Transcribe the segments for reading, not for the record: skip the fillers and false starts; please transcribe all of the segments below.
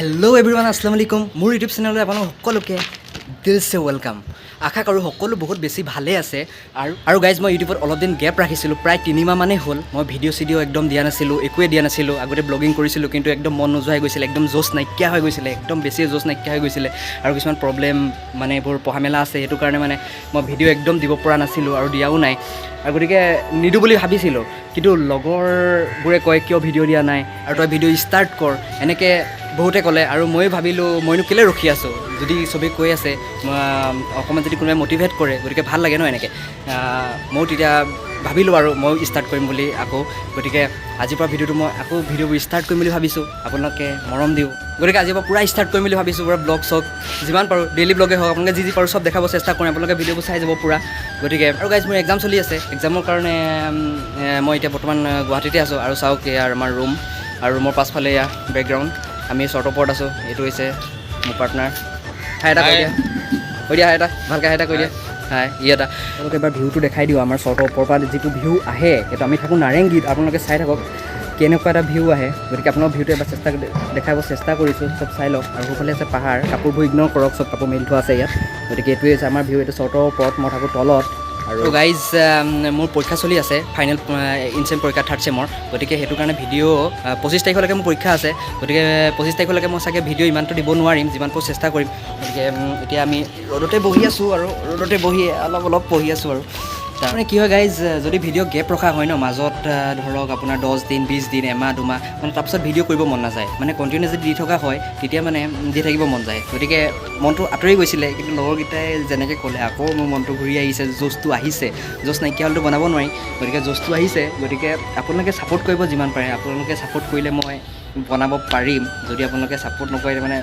Hello' everyone, আসসালামু আলাইকুম। মোৰ ইউটিউব চেনেললৈ আপোনালোক সকলোকে दिल से welcome. আশা কৰোঁ সকলো বহুত বেছি ভালেই আছে। আৰু গাইজ, মই ইউটিউবত অলপ দিন গেপ ৰাখিছিলোঁ, প্ৰায় 3 মাহমানেই হ'ল। মই ভিডিঅ' চিডিঅ' একদম দিয়া নাছিলোঁ, একোৱে দিয়া নাছিলোঁ। আগতে ব্লগিং কৰিছিলোঁ, কিন্তু একদম মন নোযোৱা হৈ গৈছিলে, একদম জোচ নাইকিয়া হৈ গৈছিলে, একদম বেছিয়ে জোচ নাইকিয়া হৈ গৈছিলে। আৰু কিছুমান প্ৰব্লেম, মানে এইবোৰ পঢ়া মেলা আছে, সেইটো কাৰণে মানে মই ভিডিঅ' একদম দিব পৰা নাছিলোঁ আৰু দিয়াও নাই। আৰু গতিকে নিদিওঁ বুলি ভাবিছিলোঁ, কিন্তু লগৰবোৰে কয়, কিয় ভিডিঅ' দিয়া নাই আৰু তই ভিডিঅ' ষ্টাৰ্ট কৰ, এনেকৈ বহুতে ক'লে। আৰু ময়ো ভাবিলোঁ, মইনো কেলৈ ৰখি আছোঁ? যদি চবেই কৈ আছে, অকণমান যদি কোনোবাই মটিভেট কৰে, গতিকে ভাল লাগে ন এনেকৈ। ময়ো তেতিয়া ভাবিলোঁ আৰু ময়ো ষ্টাৰ্ট কৰিম বুলি আকৌ। গতিকে আজিৰ পৰা ভিডিঅ'টো মই আকৌ ভিডিঅ'বোৰ ষ্টাৰ্ট কৰিম বুলি ভাবিছোঁ। আপোনালোকে মৰম দিওঁ। গতিকে আজিৰ পৰা পূৰা ষ্টাৰ্ট কৰিম বুলি ভাবিছোঁ, পূৰা ব্লগ চগ যিমান পাৰোঁ, ডেইলি ব্লগে হওক, আপোনালোকে যি যি পাৰোঁ চব দেখাব চেষ্টা কৰিম। আপোনালোকে ভিডিঅ'বোৰ চাই যাব পূৰা। গতিকে আৰু গাইজ, মোৰ এক্সাম চলি আছে। এক্সামৰ কাৰণে মই এতিয়া বৰ্তমান গুৱাহাটীতে আছোঁ। আৰু চাওক, এয়া আমাৰ ৰুম আৰু ৰুমৰ পাছফালে এয়া বেকগ্ৰাউণ্ড। আমি চৰ্টৰ ওপৰত আছোঁ। এইটো হৈছে মোৰ পাৰ্টনাৰ। হাই এটা কৈ দিয়া, কৈ দিয়া হাই এটা, ভালকৈ হাই এটা কৈ দিয়া। হাই। ই এটা আপোনালোকে এবাৰ ভিউটো দেখাই দিওঁ। আমাৰ চৰ্টৰ ওপৰৰ পৰা যিটো ভিউ আহে, সেইটো আমি থাকোঁ নাৰেংগীত। আপোনালোকে চাই থাকক কেনেকুৱা এটা ভিউ আহে। গতিকে আপোনালোক ভিউটো এবাৰ চেষ্টা দেখাব চেষ্টা কৰিছোঁ, চব চাই লওক। আৰু সোঁফালে আছে পাহাৰ। কাপোৰবোৰ ইগন'ৰ কৰক, চব কাপোৰ মেলি থোৱা আছে ইয়াত। গতিকে এইটোৱে হৈছে আমাৰ ভিউ। এইটো চৰ্টৰ ওপৰত, মই থাকোঁ তলত। আৰু গাইজ, মোৰ পৰীক্ষা চলি আছে, ফাইনেল ইনচেম পৰীক্ষা থাৰ্ড চেমৰ। গতিকে সেইটো কাৰণে ভিডিঅ' 25 তাৰিখলৈকে মোৰ পৰীক্ষা আছে। গতিকে 25 তাৰিখলৈকে মই চাগে ভিডিঅ' ইমানটো দিব নোৱাৰিম, যিমান পাৰোঁ চেষ্টা কৰিম। গতিকে এতিয়া আমি ৰ'দতে বহি আছোঁ আৰু ৰ'দতে বহি অলপ অলপ পঢ়ি আছোঁ। আৰু তাৰমানে কি হয় গাইজ, যদি ভিডিঅ' গেপ ৰখা হয় ন মাজত, ধৰক আপোনাৰ 10 দিন, 20 দিন, এমাহ, 2 মাহ, মানে তাৰপিছত ভিডিঅ' কৰিব মন নাযায়। মানে কণ্টিনিউ যদি দি থকা হয়, তেতিয়া মানে দি থাকিব মন যায়। গতিকে মনটো আঁতৰি গৈছিলে, কিন্তু লগৰকেইটাই যেনেকৈ ক'লে, আকৌ মোৰ মনটো ঘূৰি আহিছে, জোচটো আহিছে। জোচ নাইকিয়া হ'লেতো বনাব নোৱাৰি। গতিকে জোচটো আহিছে। গতিকে আপোনালোকে ছাপোৰ্ট কৰিব যিমান পাৰে। আপোনালোকে ছাপোৰ্ট কৰিলে মই বনাব পাৰিম। যদি আপোনালোকে ছাপোৰ্ট নকৰে, মানে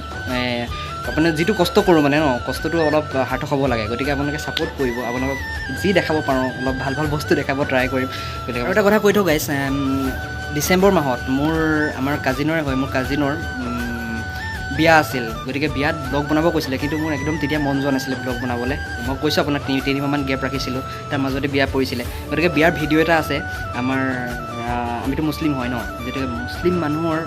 আপোনাৰ যিটো কষ্ট কৰোঁ মানে ন, কষ্টটো অলপ সাৰ্থক হ'ব লাগে। গতিকে আপোনালোকে ছাপোৰ্ট কৰিব। আপোনালোকক যি দেখাব পাৰোঁ, অলপ ভাল ভাল বস্তু দেখাব ট্ৰাই কৰিম। গতিকে আৰু এটা কথা কৈ থওঁ গাইছ, ডিচেম্বৰ মাহত মোৰ আমাৰ কাজিনৰে হয়, মোৰ কাজিনৰ বিয়া আছিল। গতিকে বিয়াত ব্লগ বনাব কৈছিলে, কিন্তু মোৰ একদম তেতিয়া মন যোৱা নাছিলে ব্লগ বনাবলৈ। মই কৈছোঁ আপোনাক, 3 মাহমান গেপ ৰাখিছিলোঁ, তাৰ মাজতে বিয়া পৰিছিলে। গতিকে বিয়াৰ ভিডিঅ' এটা আছে আমাৰ। আমিতো মুছলিম হয় ন, গতিকে মুছলিম মানুহৰ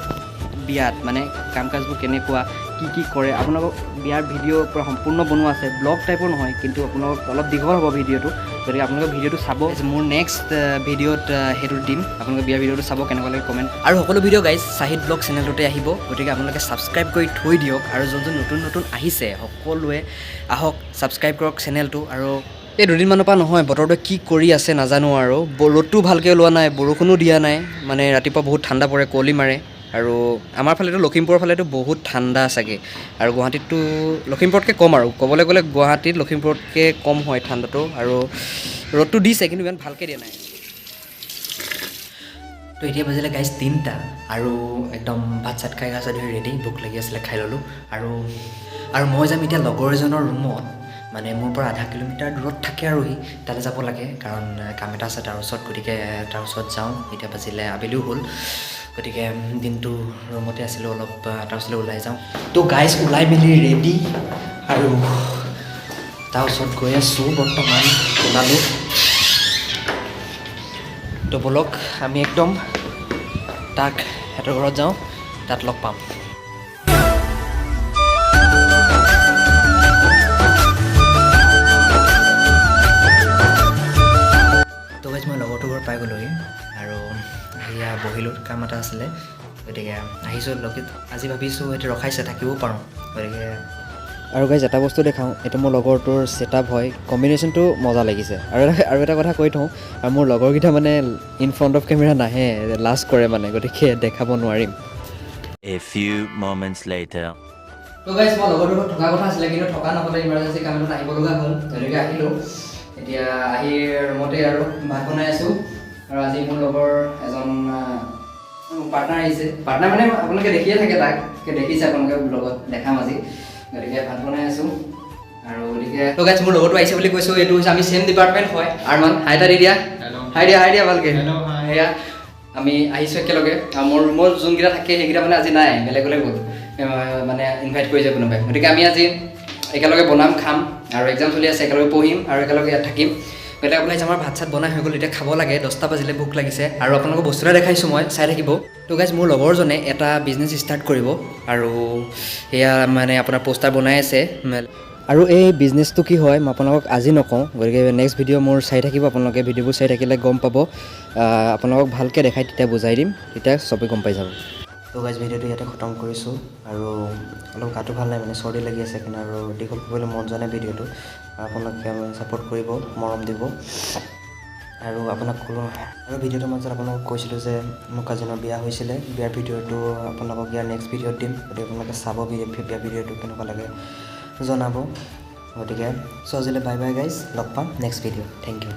বিয়াত মানে কাম কাজবোৰ কেনেকুৱা, কি কি কৰে, আপোনালোকক বিয়াৰ ভিডিঅ' পূৰা সম্পূৰ্ণ বনোৱা আছে। ব্লগ টাইপৰ নহয়, কিন্তু আপোনালোক অলপ দীঘল হ'ব ভিডিঅ'টো। গতিকে আপোনালোকে ভিডিঅ'টো চাব। মোৰ নেক্সট ভিডিঅ'ত সেইটো দিম। আপোনালোকে বিয়াৰ ভিডিঅ'টো চাব, কেনেকুৱা লাগে কমেণ্ট। আৰু সকলো ভিডিঅ' গাইজ চাহিদ ব্লগ চেনেলটোতে আহিব। গতিকে আপোনালোকে ছাবস্ক্ৰাইব কৰি থৈ দিয়ক। আৰু যোন যোন নতুন নতুন আহিছে, সকলোৱে আহক, ছাবস্ক্ৰাইব কৰক চেনেলটো। আৰু এই দুদিনমানৰ পৰা নহয়, বতৰটোৱে কি কৰি আছে নাজানো আৰু। ৰ'দটো ভালকৈ ওলোৱা নাই, বৰষুণো দিয়া নাই। মানে ৰাতিপুৱা বহুত ঠাণ্ডা পৰে, কুঁৱলী মাৰে। আৰু আমাৰ ফালেতো, লখিমপুৰৰ ফালেতো বহুত ঠাণ্ডা চাগে। আৰু গুৱাহাটীততো লখিমপুৰতকৈ কম। আৰু ক'বলৈ গ'লে গুৱাহাটীত লখিমপুৰতকৈ কম হয় ঠাণ্ডাটো। আৰু ৰ'দটো দিছে, কিন্তু ইমান ভালকৈ দিয়া নাই। তো এতিয়া বাজিলে গাইজ 3টা আৰু একদম ভাত চাত খাই গা চা ধুই ৰেডি। ভোক লাগি আছিলে, খাই ল'লোঁ। আৰু মই যাম এতিয়া লগৰ এজনৰ ৰুমত। মানে মোৰ পৰা আধা কিলোমিটাৰ দূৰত থাকে আৰু সি তালৈ যাব লাগে, কাৰণ কাম এটা আছে তাৰ ওচৰত। গতিকে তাৰ ওচৰত যাওঁ। এতিয়া বাজিলে, আবেলিও হ'ল। গতিকে দিনটো ৰুমতে আছিলোঁ, অলপ তাৰ ওচৰলৈ ওলাই যাওঁ। তো গাইজ, ওলাই মেলি ৰেডি আৰু তাৰ ওচৰত গৈ আছোঁ বৰ্তমান। ওলালোঁ। তো ব'লক, আমি একদম তাক সিহঁতৰ ঘৰত যাওঁ, তাত লগ পাম। তো গাইজ, মই লগৰটোৰ ঘৰত পাই গ'লোহি আৰু সেয়া বহিলোঁ। কাম এটা আছিলে, গতিকে আহিছোঁ লগ। আজি ভাবিছোঁ সিহঁতি ৰখাইছে, থাকিবও পাৰোঁ। গতিকে আৰু গাইজ, এটা বস্তু দেখাওঁ। এইটো মোৰ লগৰটোৰ ছেটআপ হয়। কম্বিনেশ্যনটো মজা লাগিছে। আৰু এটা কথা কৈ থওঁ, আৰু মোৰ লগৰকেইটা মানে ইন ফ্ৰণ্ট অফ কেমেৰা নাহে, লাজ কৰে মানে। গতিকে দেখাব নোৱাৰিম। A few moments later. তো গাইজ, মই লগৰটোৰ ঘৰত থকা কথা আছিলে, কিন্তু থকা নহ'লে। ইমাৰ্জেঞ্চি কাম এটাত আহিব লগা হ'ল, গতিকে আহিলোঁ। এতিয়া আহি ৰুমতে আৰু ভাত বনাই আছোঁ। আৰু আজি মোৰ লগৰ এজন পাৰ্টনাৰ আহিছে। পাৰ্টনাৰ মানে আপোনালোকে দেখিয়ে থাকে তাক, দেখিছে আপোনালোকে ব্লগত, দেখাম আজি। গতিকে ভাত বনাই আছোঁ আৰু গতিকে তো গাইজ, মোৰ লগৰটো আহিছে বুলি কৈছোঁ। এইটো হৈছে, আমি ছেম ডিপাৰ্টমেণ্ট হয়। আৰমান, হাই এটা দি দিয়া। হাই দিয়া, হাই দিয়া ভালকে। সেয়া আমি আহিছোঁ একেলগে। আৰু মোৰ ৰুমত যোনকেইটা থাকে, সেইকেইটা মানে আজি নাই, বেলেগলৈ গ'ল, মানে ইনভাইট কৰিছে কোনোবাই। গতিকে আমি আজি একেলগে বনাম, খাম আৰু এক্সাম চলি আছে, একেলগে পঢ়িম আৰু একেলগে ইয়াত থাকিম। গতিকে গতিকে আপোনাৰ আমাৰ ভাত চাত বনাই হৈ গ'ল, এতিয়া খাব লাগে। 10টা বাজিলে, ভোক লাগিছে। আৰু আপোনালোকক বস্তু এটা দেখাইছোঁ মই, চাই থাকিব। তো গাইজ, মোৰ লগৰজনে এটা বিজনেছ ষ্টাৰ্ট কৰিব আৰু সেয়া মানে আপোনাৰ পোষ্টাৰ বনাই আছে। আৰু এই বিজনেছটো কি হয় মই আপোনালোকক আজি নকওঁ। গতিকে নেক্সট ভিডিঅ' মোৰ চাই থাকিব আপোনালোকে। ভিডিঅ'বোৰ চাই থাকিলে গম পাব। আপোনালোকক ভালকৈ দেখাই তেতিয়া বুজাই দিম, তেতিয়া চবেই গম পাই যাব। তো গাইজ, ভিডিঅ'টো ইয়াতে খতম কৰিছোঁ। আৰু অলপ গাটো ভাল নাই, মানে চৰ্দি লাগি আছে সেইকাৰণে আৰু দীঘল কৰিবলৈ মন যোৱা নাই ভিডিঅ'টো। আপোনালোকে ছাপোৰ্ট কৰিব, মৰম দিব। আৰু আপোনাক ক'লোঁ আৰু ভিডিঅ'টোৰ মাজত আপোনালোকক কৈছিলোঁ যে মোৰ কাজিনৰ বিয়া হৈছিলে। বিয়াৰ ভিডিঅ'টো আপোনালোকক ইয়াৰ নেক্সট ভিডিঅ'ত দিম। গতিকে আপোনালোকে চাব, বিয়া ভিডিঅ'টো কেনেকুৱা লাগে জনাব। গতিকে চ' আজিলৈ বাই বাই গাইজ, লগ পাম নেক্সট ভিডিঅ'। Thank U.